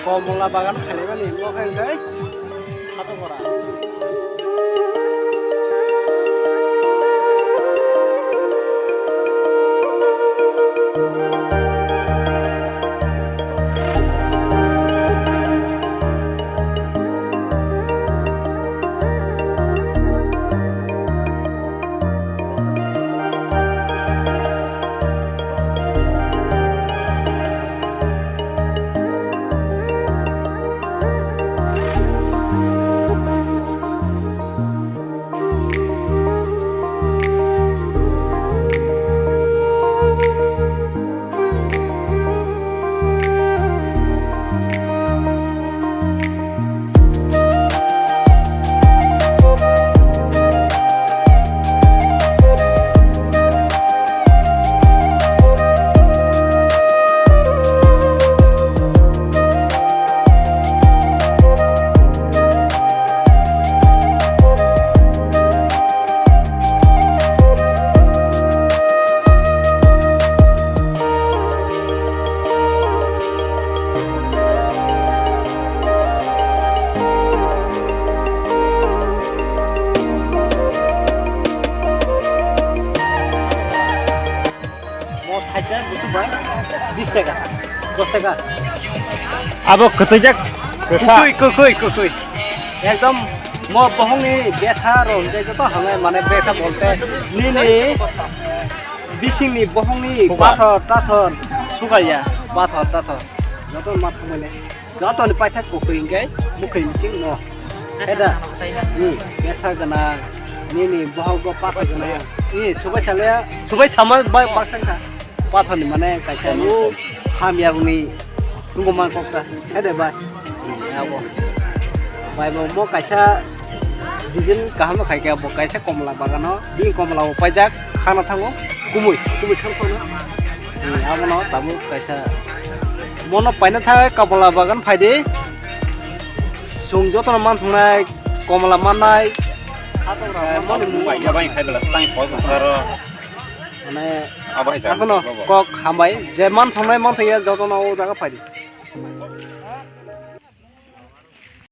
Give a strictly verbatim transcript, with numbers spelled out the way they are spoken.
Komla bagan khailai mani, mo khe hwnkhe Satopara. Mo thaisa busu bai bis taka, dos taka. Abo kwtwijak kwsa. Kwkwi, kwkwi, kwkwi. Ekdom mo bohongni betha rok hwnkhe joto hamya mane betha bolte nini bisingni bohongni sugar. Pathor tathor sugar ya, pathor tathor joto ma thangmani. Jotoni paithak kwkwi hwnkhe mwkhwi bising no. Eda. Hmm, besa gwnang. Nini bohok bo pathak gwnang. Ni subai chale, subai sama bai baksa kha. Pathorni mane kaisa lu hamya runi tungma kok ta. Ede bai. Hmm, abo. Bai bo mo kaisa design kaham khai khe bo kaisa komla bagano. Bini komla bo paijak khana thango. Kumui, kumui thang thang. Hmm, abono tabuk kaisa. Mono paina thai komla bagan phaidi. Chwng jotono man thungnai, komla mannai. Moni mung bai, bai khai bela, tang pol saro. Mane, abo hai asono kok hambai, je man thungnai man thungya jotono o jaga phaidi.